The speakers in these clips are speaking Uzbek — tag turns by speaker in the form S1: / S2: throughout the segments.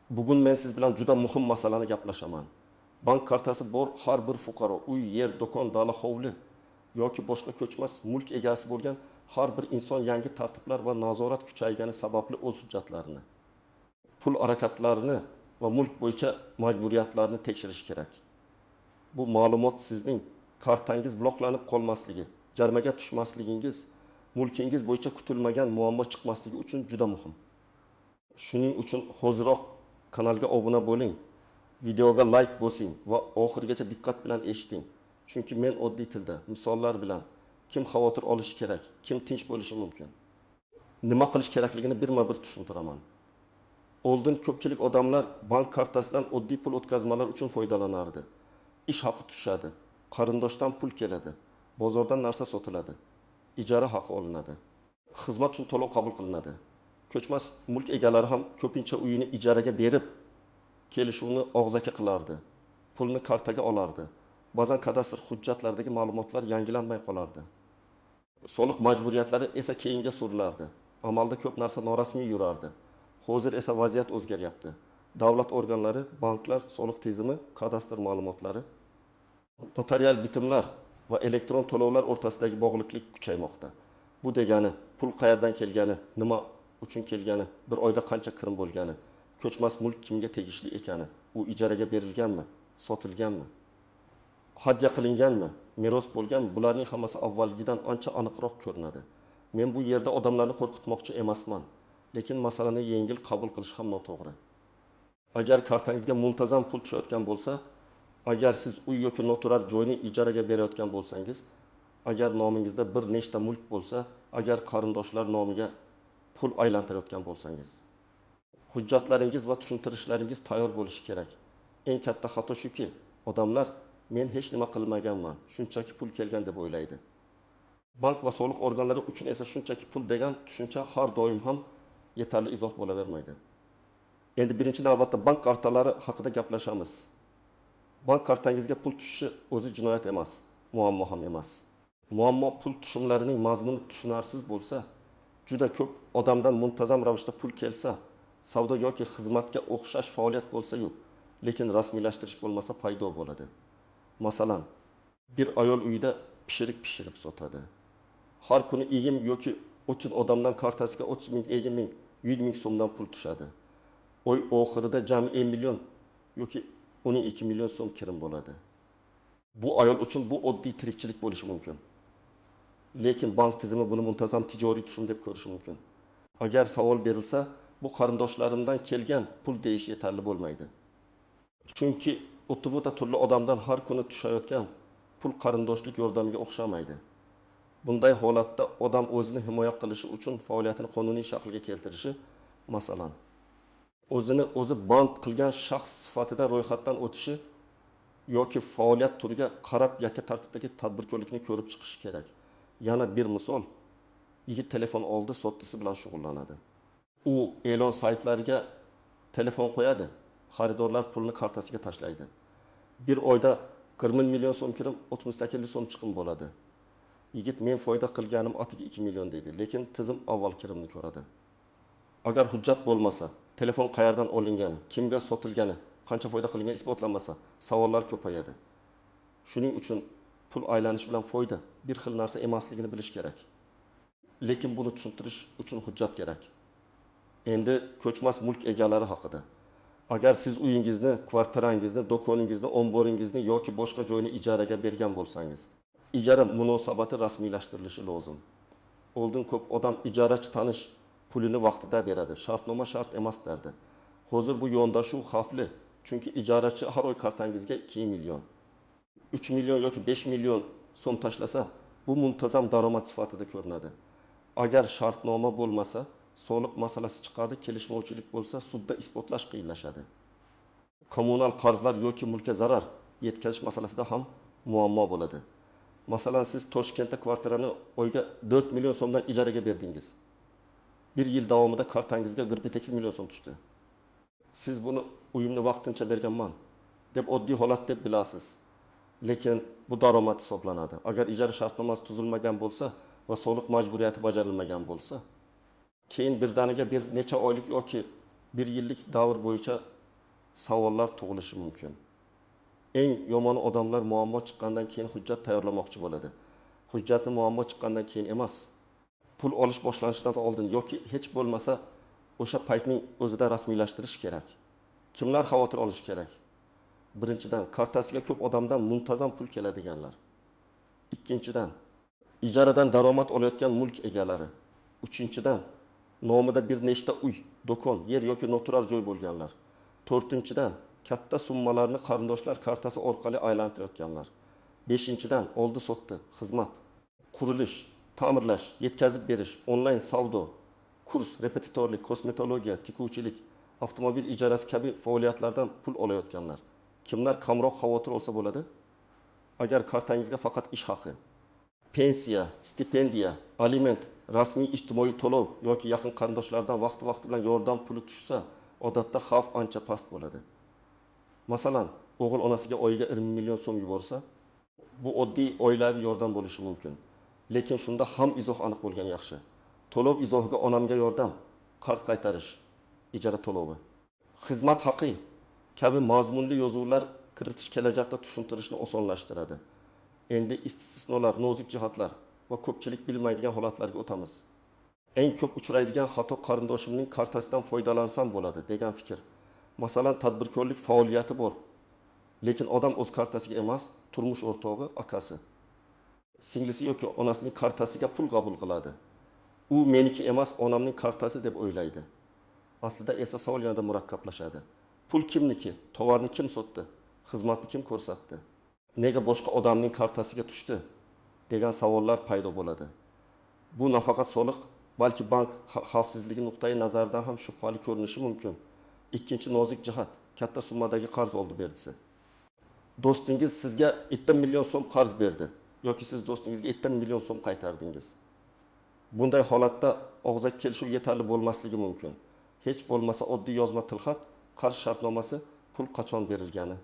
S1: Bugun men siz bilan juda muhim masalani gaplashaman. Bank kartasi bor har bir fuqaro, uy, yer, do'kon, dala, hovli yoki boshqa ko'chmas mulk egasi bo'lgan har bir inson yangi tartiblar va nazorat kuchaygani sababli o'z hujjatlarini, pul harakatlarini va mulk bo'yicha majburiyatlarini tekshirishi kerak. Bu ma'lumot sizning kartangiz bloklanib qolmasligi, jarimaga tushmasligingiz, mulkingiz bo'yicha kutilmagan muammo chiqmasligi uchun juda muhim. Shuning uchun hoziroq kanalga obuna bo'ling, videoga like bosing va oxirigacha diqqat bilan eshiting. Chunki men oddiy tilda, misollar bilan kim xavotir olishi kerak, kim tinch bo'lishi mumkin, nima qilish kerakligini birma-bir tushuntiraman. Oldin ko'pchilik odamlar bank kartasidan oddiy pul o'tkazmalar uchun foydalanardi. Ish haqi tushadi, qarindoshdan pul keladi, bozordan narsa sotiladi, ijara haqi olinadi, xizmat uchun to'lov qabul qilinadi. Ko'chmas mulk egalari ham ko'pincha uyini ijaraga berib, kelishuvni og'zaki qilardi, pulni kartaga olardi. Ba'zan kadastr hujjatlaridagi ma'lumotlar yangilanmay qolardi. Soliq majburiyatlari esa keyinga surilardi. Amalda ko'p narsa norasmiy yurardi. Hozir esa vaziyat o'zgaryapti. Davlat organlari, banklar, soliq tizimi, kadastr ma'lumotlari, notarial bitimlar va elektron to'lovlar o'rtasidagi bog'liqlik kuchaymoqda. Bu degani pul qayerdan kelgani, nima uchun kelgani, bir oyda qancha kirim bo'lgani, ko'chmas mulk kimga tegishli ekani, u ijaraga berilganmi, sotilganmi, hadya qilinganmi, meros bo'lganmi, bularning hammasi avvalgidan ancha aniqroq ko'rinadi. Men bu yerda odamlarni qo'rqitmoqchi emasman, lekin masalani yengil qabul qilish ham noto'g'ri. Agar kartangizga muntazam pul tushayotgan bo'lsa, agar siz uy yoki noturar joyni ijaraga berayotgan bo'lsangiz, agar nomingizda bir nechta mulk bo'lsa, agar qarindoshlar nomiga pul aylantirayotgan bo'lsangiz, hujjatlaringiz va tushuntirishlaringiz tayyor bo'lishi kerak. Eng katta xato shuki, odamlar men hech nima qilmaganman, shunchaki pul kelgan deb o'ylaydi. Bank va soliq organlari uchun esa shunchaki pul degan tushuncha har doim ham yetarli izoh bo'lavermaydi. Endi birinchi navbatda bank kartalari haqida gaplashamiz. Bank kartangizga pul tushishi o'zi jinoyat emas, muammo ham emas. Muammo pul tushumlarining mazmuni tushunarsiz bo'lsa, juda ko'p odamdan muntazam ravishda pul kelsa, savdo yoki xizmatga o'xshash faoliyat bo'lsa-yu, lekin rasmiylashtirish bo'lmasa paydo bo'ladi. Masalan, bir ayol uyida pishiriq pishirib sotadi. Har kuni 20 yoki 30 odamdan kartasiga 30 ming, 50 ming, 100 ming so'mdan pul tushadi. Oy oxirida jami 1 million yoki 12 million so'm kirim bo'ladi. Bu ayol uchun bu oddiy tirikchilik bo'lishi mumkin. Lekin bank tizimi buni muntazam tijoriy tushum deb ko'rishi mumkin. Agar savol berilsa, bu qarindoshlarimdan kelgan pul deyish yetarli bo'lmaydi. Chunki o'tib-o'ta turli odamdan har kuni tushayotgan pul qarindoshlik yordamiga o'xshamaydi. Bunday holatda odam o'zini himoya qilishi uchun faoliyatini qonuniy shaklga keltirishi, masalan, o'zini o'zi band qilgan shaxs sifatida ro'yxatdan o'tishi yoki faoliyat turiga qarab yakka tartibdagi tadbirkorlikni ko'rib chiqishi kerak. Yana bir misol, yigit telefon oldi, sotdisi bilan shug'ullanadi. U e'lon saytlariga telefon qo'yadi, xaridorlar pulni kartasiga tashlaydi. Bir oyda 40 million so'm kirim, 68 so'm chiqim bo'ladi. Yigit men foyda qilganim atigi 2 million deydi, lekin tizim avval kirimni ko'radi. Agar hujjat bo'lmasa, telefon qayerdan olingani, kimga sotilgani, qancha foyda qilingani isbotlanmasa, savollar ko'payadi. Shuning uchun pul aylanishi bilan foyda bir xil narsa emasligini bilish kerak. Lekin buni tushuntirish uchun hujjat kerak. Endi ko'chmas mulk egalari haqida. Agar siz uyingizni, kvartirangizni, do'koningizni, omboringizni yoki boshqa joyni ijaraga bergan bo'lsangiz, ijara munosabati rasmiylashtirilishi lozim. Oldin ko'p odam ijarachi tanish pulini vaqtida beradi, shartnoma shart emas derdi. Hozir bu yondashuv xavfli, chunki ijarachi har oy kartangizga 2 million, 3 million yoki 5 million so'm tashlasa, bu muntazam daromad sifatida ko'rinadi. Agar shartnoma bo'lmasa, soliq masalasi chiqadi, kelishmovchilik bo'lsa, sudda isbotlash qiyinlashadi. Kommunal qarzlar yoki mulkka zarar yetkazish masalasida ham muammo bo'ladi. Masalan, siz Toshkentda kvartirani oyga 4 million so'mdan ijaraga berdingiz. Bir yil davomida kartangizga 48 million so'm tushdi. Siz buni uyimni vaqtincha berganman deb oddiy holat deb bilasiz. Lekin bu daromad hisoblanadi. Agar ijara shartnomasi tuzilmagan bo'lsa va soliq majburiyati bajarilmagan bo'lsa, keyin birdaniga bir necha oylik yoki bir yillik davr bo'yicha savollar tug'ilishi mumkin. Eng yomoni odamlar muammo chiqqandan keyin hujjat tayyorlamoqchi bo'ladi. Hujjatni muammo chiqqandan keyin emas, pul olish boshlanishidan oldin yoki hech bo'lmasa o'sha paytning o'zida rasmiylashtirish kerak. Kimlar xavotir olishi kerak? Birinchidan, kartasiga ko'p odamdan muntazam pul keladiganlar. Ikkinchidan, ijaradan daromad olayotgan mulk egalari. Uchinchidan, nomida bir nechta uy, do'kon, yer yoki noturar joy bo'lganlar. To'rtinchidan, katta summalarni qarindoshlar kartasi orqali aylantirayotganlar. Beshinchidan, oldi-sotdi, xizmat, qurilish, ta'mirlash, yetkazib berish, onlayn savdo, kurs, repetitorlik, kosmetologiya, tikuvchilik, avtomobil ijarasi kabi faoliyatlardan pul olayotganlar. Kimlar kamroq xavotir olsa bo'ladi? Agar kartangizga faqat ish haqi, pensiya, stipendiya, aliment, rasmiy ijtimoiy to'lov yoki yaqin qarindoshlardan vaqti-vaqti bilan yordam puli tushsa, odatda xavf ancha past bo'ladi. Masalan, o'g'il onasiga oyiga 20 million so'm yuborsa, bu oddiy oilaviy yordam bo'lishi mumkin. Lekin shunda ham izoh aniq bo'lgani yaxshi. To'lov izohiga onamga yordam, qarz qaytarish, ijara to'lovi, xizmat haqi kabi mazmunli yozuvlar kiritish kelajakda tushuntirishni osonlashtiradi. Endi istisnolar, nozik jihatlar va ko'pchilik bilmaydigan holatlarga o'tamiz. Eng ko'p uchraydigan xato qarindoshimning kartasidan foydalansam bo'ladi degan fikr. Masalan, tadbirkorlik faoliyati bor, lekin odam o'z kartasiga emas, turmush o'rtog'i, akasi, singlisi yoki onasining kartasiga pul qabul qiladi. U meniki emas, onamning kartasi deb o'ylaydi. Aslida esa savol yanada murakkablashadi. Pul kimniki? Tovarni kim sotdi? Xizmatni kim ko'rsatdi? Nega boshqa odamning kartasiga tushdi? Degan savollar paydo bo'ladi. Bu nafaqat soliq, balki bank xavfsizligi nuqtai nazaridan ham shubhali ko'rinishi mumkin. Ikkinchi nozik jihat, katta summadagi qarz oldi berdisi. Do'stingiz sizga 7 million so'm qarz berdi yoki siz do'stingizga 7 million so'm qaytardingiz. Bunday holatda og'zaki kelishuv yetarli bo'lmasligi mumkin. Hech bo'lmasa oddiy yozma tilxat, qarz shartnomasi, pul qachon berilgani,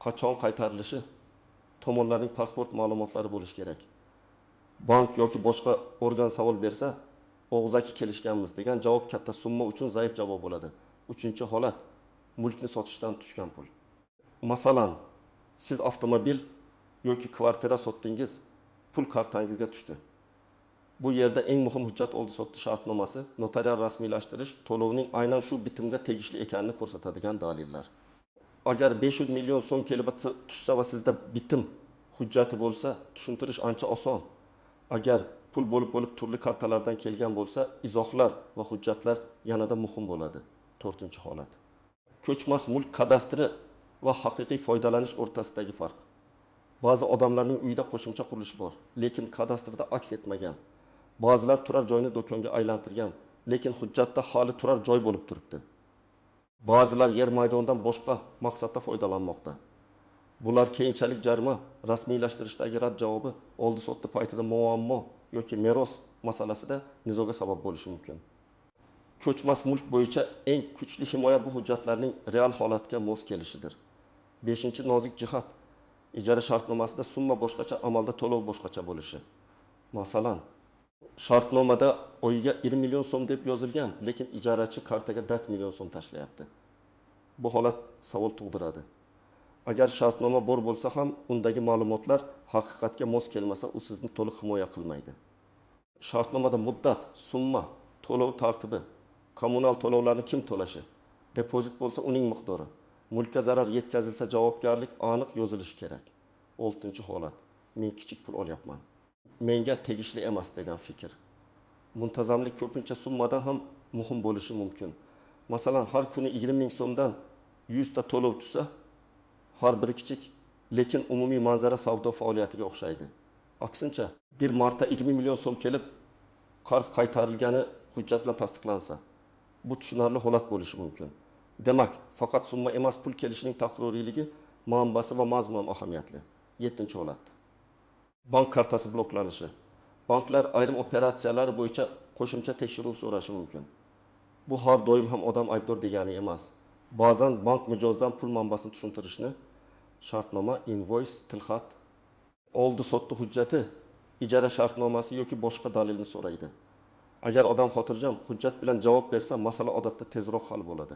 S1: qachon qaytarilishi, tomonlarning pasport ma'lumotlari bo'lishi kerak. Bank yoki boshqa organ savol bersa, og'zaki kelishganmiz degan javob katta summa uchun zaif javob bo'ladi. Uchinchi holat, mulkni sotishdan tushgan pul. Masalan, siz avtomobil yoki kvartira sotdingiz, pul kartangizga tushdi. Bu yerda eng muhim hujjat oldi-sotdi shartnomasi, notarial rasmiylashtirish, to'lovning aynan shu bitimga tegishli ekanini ko'rsatadigan dalillar. Agar 500 million so'm kelib tushsa va sizda bitim hujjati bo'lsa, tushuntirish ancha oson. Agar pul bo'lib-bo'lib turli kartalardan kelgan bo'lsa, izohlar va hujjatlar yanada muhim bo'ladi. To'rtinchi holat. Ko'chmas mulk kadastri va haqiqiy foydalanish o'rtasidagi farq. Ba'zi odamlarning uyida qo'shimcha qurilish bor, lekin kadastrda aks etmagan. Ba'zilar turar joyni do'konga aylantirgan, lekin hujjatda hali turar joy bo'lib turibdi. Ba'zilar yer maydonidan boshqa maqsadda foydalanmoqda. Bular keyinchalik jarima, rasmiylashtirishdagi rad javobi, oldi-sotdi paytida muammo yoki meros masalasida nizoga sabab bo'lishi mumkin. Ko'chmas mulk bo'yicha eng kuchli himoya bu hujjatlarning real holatga mos kelishidir. Beshinchi nozik jihat, ijara shartnomasida summa boshqacha, amalda to'lov boshqacha bo'lishi. Masalan, shartnomada oyiga 20 million so'm deb yozilgan, lekin ijarachi kartaga 4 million so'm tashlayapti. Bu holat savol tug'diradi. Agar shartnoma bor bo'lsa ham, undagi ma'lumotlar haqiqatga mos kelmasa, u sizni to'liq himoya qilmaydi. Shartnomada muddat, summa, to'lov tartibi, kommunal to'lovlarni kim to'lashi, depozit bo'lsa uning miqdori, mulkka zarar yetkazilsa javobgarlik aniq yozilishi kerak. 6-holat. Men kichik pul olyapman, menga tegishli emas degan fikr. Muntazamlik ko'pincha summadan ham muhim bo'lishi mumkin. Masalan, har kuni 20 ming so'mdan 100 ta to'lov tushsa, har biri kichik, lekin umumiy manzara savdo faoliyatiga o'xshaydi. Aksincha, bir marta 20 million so'm kelib, qarz qaytarilgani hujjat bilan tasdiqlansa, bu tushunarli holat bo'lishi mumkin. Demak, faqat summa emas, pul kelishining takroriyligi, manbasi va mazmuni ham ahamiyatli. 7-holat. Bank kartasi bloklanishi. Banklar ayrim operatsiyalar bo'yicha qo'shimcha tekshiruv so'rashi mumkin. Bu har doim ham odam aybdor degani emas. Ba'zan bank mijozdan pul manbasini tushuntirishni, shartnoma, invoice, tilxat, oldi-sotdi hujjati, ijara shartnomasi yoki boshqa dalilni so'raydi. Agar odam xotirjam hujjat bilan javob bersa, masala odatda tezroq hal bo'ladi.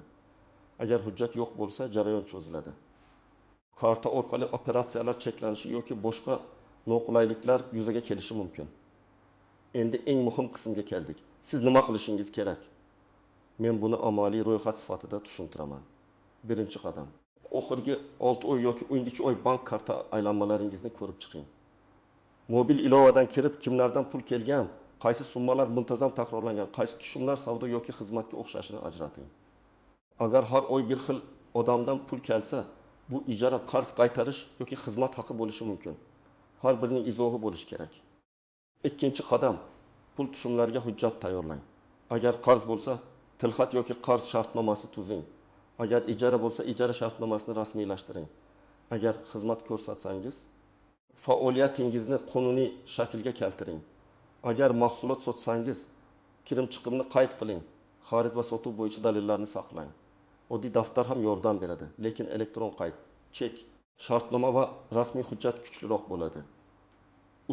S1: Agar hujjat yo'q bo'lsa, jarayon cho'ziladi. Karta orqali operatsiyalar cheklanishi yoki boshqa noqulayliklar yuzaga kelishi mumkin. Endi eng muhim qismga keldik. Siz nima qilishingiz kerak? Men buni amaliy ro'yxat sifatida tushuntiraman. Birinchi qadam. Oxirgi 6 oy yoki 12 oy bank karta aylanmalaringizni ko'rib chiqing. Mobil ilovadan kirib, kimlardan pul kelgan, qaysi summalar muntazam takrorlangan, qaysi tushumlar savdo yoki xizmatga o'xshashini ajrating. Agar har oy bir xil odamdan pul kelsa, bu ijara, qarz qaytarish yoki xizmat haqi bo'lishi mumkin. Har birining izohi bo'lishi kerak. Ikkinchi qadam. Pul tushumlariga hujjat tayyorlang. Agar qarz bo'lsa, tilxat yoki qarz shartnomasi tuzing. Agar ijara bo'lsa, ijara shartnomasini rasmiylashtiring. Agar xizmat ko'rsatsangiz, faoliyatingizni qonuniy shaklga keltiring. Agar mahsulot sotsangiz, kirim chiqimni qayd qiling. Xarid va sotuv bo'yicha dalillarni saqlang. Oddiy daftar ham yordam beradi, lekin elektron qayd, chek, shartnoma va rasmiy hujjat kuchliroq bo'ladi.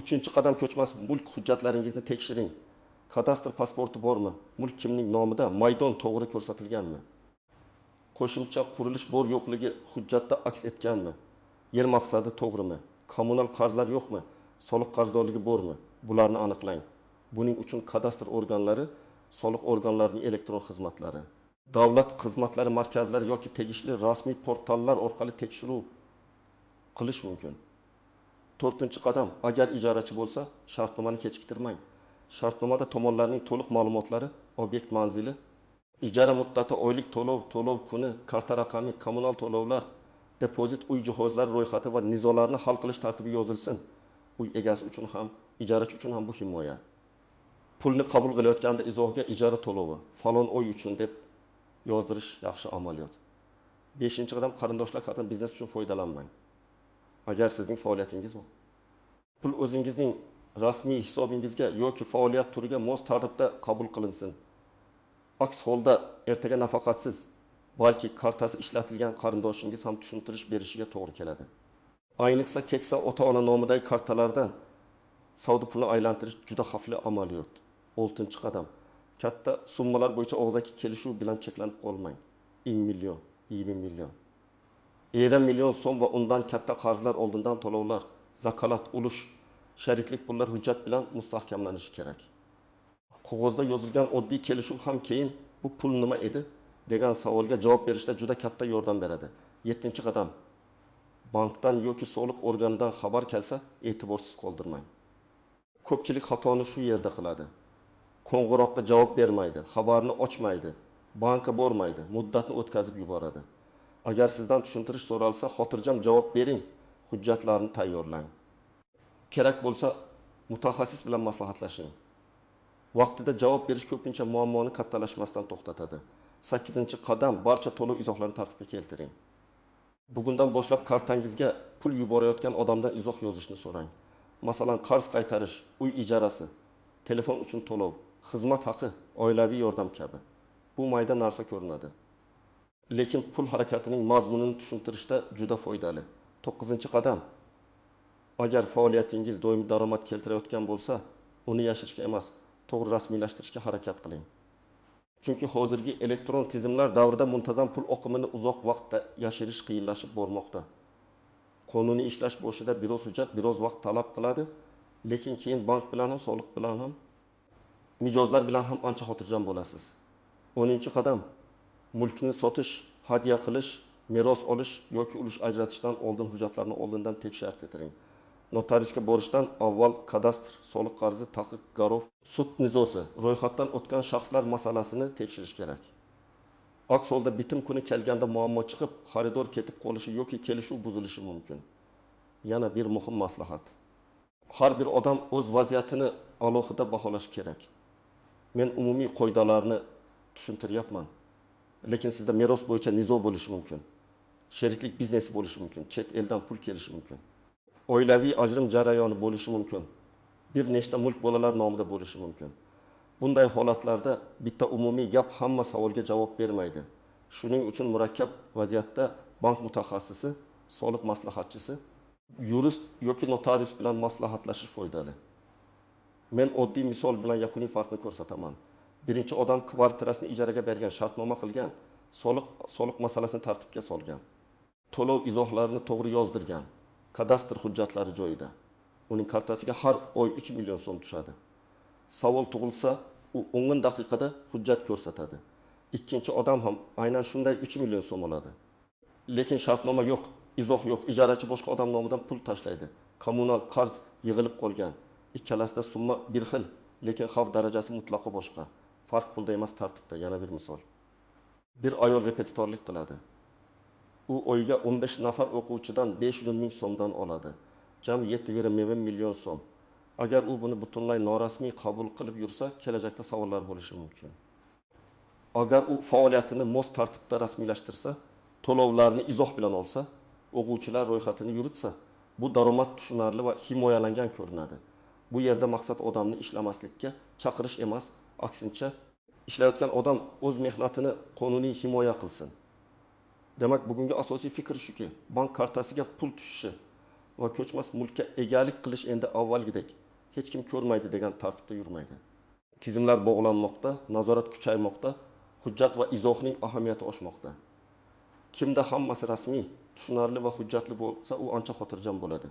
S1: Uchinchi qadam. Ko'chmas mulk hujjatlaringizni tekshiring. Kadastr pasporti bormi? Mulk kimning nomida? Maydon to'g'ri ko'rsatilganmi? Qo'shimcha qurilish bor yo'qligi hujjatda aks etganmi? Yer maqsadi to'g'rimi? Kommunal qarzlar yo'qmi? Soliq qarzdorligi bormi? Bularni aniqlang. Buning uchun kadastr organlari, soliq organlarining elektron xizmatlari, davlat xizmatlari markazlari yoki tegishli rasmiy portallar orqali tekshiruv qilish mumkin. To'rtinchi qadam. Agar ijarachi bo'lsa, shartnomani kechiktirmang. Shartnomada tomonlarning to'liq ma'lumotlari, obyekt manzili, ijara muddati, oylik to'lov, to'lov kuni, karta raqami, kommunal to'lovlar, depozit, uy jihozlari ro'yxati va nizolarni hal qilish tartibi yozilsin. Uy egasi uchun ham, ijarachi uchun ham bu himoya. Pulni qabul qilayotganda izohga ijara to'lovi falon oy uchun deb yozdirish yaxshi amaliyot. Beshinchi qadam. Qarindoshlar kartani biznes uchun foydalanmang. Agar sizning faoliyatingiz bor, pul o'zingizning rasmiy hisobingizga yoki faoliyat turiga mos tartibda qabul qilinsin. Aks holda ertaga nafaqatsiz, balki kartasi ishlatilgan qarindoshingiz ham tushuntirish berishiga to'g'ri keladi. Ayniqsa keksa ota-ona nomidagi kartalardan savdo pulini aylantirish juda xavfli amaliyot. Oltinchi qadam. Katta summalar bo'yicha og'zaki kelishuv bilan cheklanib qolmang. 10 million, 20 million, 50 million so'm va undan katta qarzlar oldindan to'lovlar, zakalat, ulush, shariklik pullar hujjat bilan mustahkamlanishi kerak. Qog'ozda yozilgan oddiy kelishuv ham keyin bu pul nima edi degan savolga javob berishda juda katta yordam beradi. Yettinchi qadam. Bankdan yoki soliq organidan xabar kelsa, e'tiborsiz qoldirmang. Ko'pchilik xatoni shu yerda qiladi. Qo'ng'iroqqa javob bermaydi, xabarni ochmaydi, bankka bormaydi, muddatni o'tkazib yuboradi. Agar sizdan tushuntirish so'ralsa, xotirjam javob bering, hujjatlarni tayyorlang. Kerak bo'lsa, mutaxassis bilan maslahatlashing. Vaqtida javob berish ko'pincha muammoni kattalashmasdan to'xtatadi. Sakkizinchi qadam. Barcha to'lov izohlarini tartibga keltiring. Bugundan boshlab kartangizga pul yuborayotgan odamdan izoh yozishni so'rang. Masalan, qarz qaytarish, uy ijarasi, telefon uchun to'lov, xizmat haqi, oilaviy yordam kabi. Bu mayda narsa ko'rinadi, lekin pul harakatining mazmunini tushuntirishda juda foydali. To'qqizinchi qadam. Agar faoliyatingiz doimiy daromad keltirayotgan bo'lsa, uni yashirishga emas, to'g'ri rasmiylashtirishga harakat qiling. Chunki hozirgi elektron tizimlar davrida muntazam pul oqimini uzoq vaqtda yashirish qiyinlashib bormoqda. Qonuniy ishlash boshida biroz hujjat, biroz vaqt talab qiladi, lekin keyin bank bilan ham, soliq bilan ham, mijozlar bilan ham ancha xotirjam bo'lasiz. 10 qadam. Mulkni sotish, hadya qilish, meros olish yoki ulush ajratishdan oldin hujjatlarni oldindan tekshirtiring. Notariusga borishdan avval kadastr, soliq qarzi, taqiq, garov, sud nizosi, ro'yxatdan o'tgan shaxslar masalasini tekshirish kerak. Aks holda bitim kuni kelganda muammo chiqib, xaridor ketib qolishi yoki kelishuv buzilishi mumkin. Yana bir muhim maslahat. Har bir odam o'z vaziyatini alohida baholash kerak. Men umumiy qoidalarni tushuntiryapman. Lekin sizda meros bo'yicha nizo bo'lishi mumkin. Sheriklik biznesi bo'lishi mumkin, chet eldan pul kelishi mumkin. Oilaviy ajrim jarayoni bo'lishi mumkin. Bir nechta mulk bolalar nomida bo'lishi mumkin. Bunday holatlarda bitta umumiy gap hamma savolga javob bermaydi. Shuning uchun murakkab vaziyatda bank mutaxassisi, soliq maslahatchisi, yurist yoki notarius bilan maslahatlashish foydali. Men oddiy misol bilan yakuniy farqni ko'rsataman. Birinchi odam kvartirasini ijaraga bergan, shartnoma qilgan, Soliq masalasini tartibga solgan. To'lov izohlarini to'g'ri yozdirgan. Kadastr hujjatlari joyida. Uning kartasiga har oy 3 million so'm tushadi. Savol tug'ilsa, u 10 daqiqada hujjat ko'rsatadi. Ikkinchi odam ham aynan shunday 3 million so'm oladi. Lekin shartnoma yo'q, izoh yo'q. Ijarachi boshqa odam nomidan pul tashlaydi. Kommunal qarz yig'ilib qolgan. Ikkalasida summa bir xil, lekin xavf darajasi mutlaqo boshqa. Farq pulda emas, tartibda. Yana bir misol. Bir ayol repetitorlik qiladi. U oyiga 15 nafar o'quvchidan 500 ming so'mdan oladi. Jami 7,5 million so'm. Agar u buni butunlay norasmiy qabul qilib yursa, kelajakda savollar bo'lishi mumkin. Agar u faoliyatini mos tartibda rasmiylashtirsa, to'lovlarni izoh bilan olsa, o'quvchilar ro'yxatini yuritsa, bu daromad tushunarli va himoyalangan ko'rinadi. Bu yerda maqsad odamni ishlamaslikka chaqirish emas, aksincha ishlayotgan odam o'z mehnatini qonuniy himoya qilsin. Demak, bugungi asosiy fikr shuki, bank kartasiga pul tushishi va ko'chmas mulkka egalik qilish endi avvalgidek hech kim ko'rmaydi degan tartibda yurmaydi. Tizimlar bog'lanmoqda, nazorat kuchaymoqda, hujjat va izohning ahamiyati oshmoqda. Kimda hammasi rasmiy, tushunarli va hujjatli bo'lsa, u ancha xotirjam bo'ladi.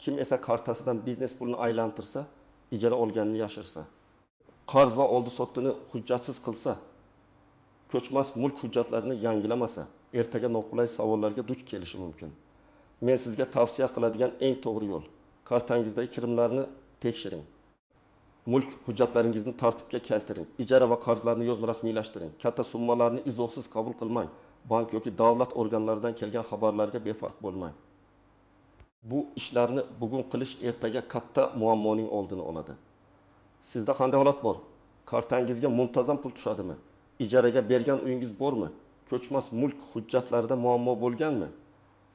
S1: Kim esa kartasidan biznes pulini aylantirsa, ijara olganini yashirsa, qarz va oldi-sotdini hujjatsiz qilsa, ko'chmas mulk hujjatlarini yangilamasa, ertaga noqulay savollarga duch kelishi mumkin. Men sizga tavsiya qiladigan eng to'g'ri yo'l: kartangizdagi kirimlarni tekshiring. Mulk hujjatlaringizni tartibga keltiring. Ijara va qarzlarni yozma rasmiylashtiring. Katta summalarni izohsiz qabul qilmang. Bank yoki davlat organlaridan kelgan xabarlarga befarq bo'lmang. Bu ishlarni bugun qilish ertaga katta muammoning oldini oladi. Sizda qanday holat bor? Kartangizga muntazam pul tushadimi? Ijaraga bergan uyingiz bormi? Ko'chmas mulk hujjatlarida muammo bo'lganmi?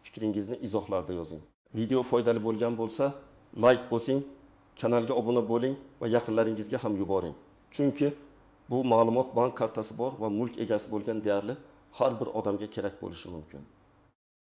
S1: Fikringizni izohlarda yozing. Video foydali bo'lgan bo'lsa, like bosing, kanalga obuna bo'ling va yaqinlaringizga ham yuboring. Chunki bu ma'lumot bank kartasi bor va mulk egasi bo'lgan deyarli har bir odamga kerak bo'lishi mumkin.